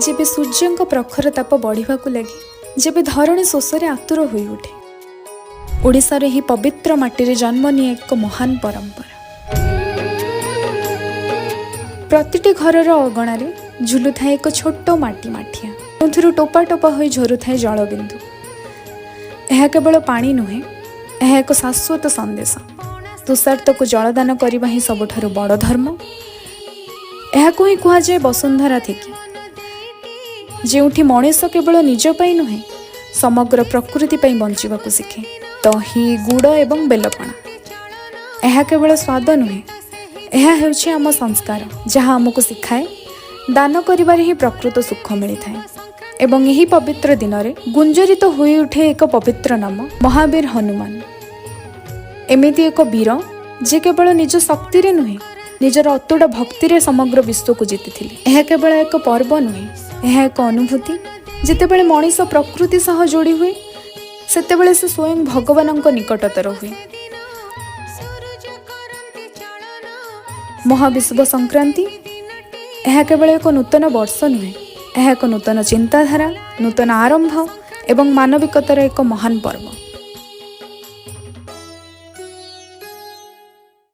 ଯେବେ ସୂର୍ଯ୍ୟଙ୍କ ପ୍ରଖର ତାପ ବଢ଼ିବାକୁ ଲାଗେ, ଯେବେ ଧରଣୀ ଶୋଷରେ ଆତୁର ହୋଇଉଠେ, ଓଡ଼ିଶାର ଏହି ପବିତ୍ର ମାଟିରେ ଜନ୍ମ ନିଏ ଏକ ମହାନ ପରମ୍ପରା। ପ୍ରତିଟି ଘରର ଅଗଣାରେ ଝୁଲୁଥାଏ ଏକ ଛୋଟ ମାଟି ମାଠିଆ, ଯେଉଁଥିରୁ ଟୋପା ଟୋପା ହୋଇ ଝରୁଥାଏ ଜଳବିନ୍ଦୁ। ଏହା କେବଳ ପାଣି ନୁହେଁ, ଏହା ଏକ ଶାଶ୍ୱତ ସନ୍ଦେଶ। ତୃଷାର୍ତ୍ତକୁ ଜଳଦାନ କରିବା ହିଁ ସବୁଠାରୁ ବଡ଼ ଧର୍ମ। ଏହାକୁ ହିଁ କୁହାଯାଏ ବସୁନ୍ଧରା ଥେକି, ଯେଉଁଠି ମଣିଷ କେବଳ ନିଜ ପାଇଁ ନୁହେଁ, ସମଗ୍ର ପ୍ରକୃତି ପାଇଁ ବଞ୍ଚିବାକୁ ଶିଖେ। ଦହି, ଗୁଡ଼ ଏବଂ ବେଲପଣା, ଏହା କେବଳ ସ୍ୱାଦ ନୁହେଁ, ଏହା ହେଉଛି ଆମ ସଂସ୍କାର, ଯାହା ଆମକୁ ଶିଖାଏ ଦାନ କରିବାରେ ହିଁ ପ୍ରକୃତ ସୁଖ ମିଳିଥାଏ। ଏବଂ ଏହି ପବିତ୍ର ଦିନରେ ଗୁଞ୍ଜରିତ ହୋଇଉଠେ ଏକ ପବିତ୍ର ନାମ, ମହାବୀର ହନୁମାନ। ଏମିତି ଏକ ବୀର, ଯେ କେବଳ ନିଜ ଶକ୍ତିରେ ନୁହେଁ, ନିଜର ଅତୁଟ ଭକ୍ତିରେ ସମଗ୍ର ବିଶ୍ୱକୁ ଜିତିଥିଲେ। ଏହା କେବଳ ଏକ ପର୍ବ ନୁହେଁ, ଏହା ଏକ ଅନୁଭୂତି। ଯେତେବେଳେ ମଣିଷ ପ୍ରକୃତି ସହ ଯୋଡ଼ି ହୁଏ, ସେତେବେଳେ ସେ ସ୍ୱୟଂ ଭଗବାନଙ୍କ ନିକଟତର ହୁଏ। ମହାବିଷୁବ ସଂକ୍ରାନ୍ତି, ଏହା କେବଳ ଏକ ନୂତନ ବର୍ଷ ନୁହେଁ, ଏହା ଏକ ନୂତନ ଚିନ୍ତାଧାରା, ନୂତନ ଆରମ୍ଭ ଏବଂ ମାନବିକତାର ଏକ ମହାନ ପର୍ବ।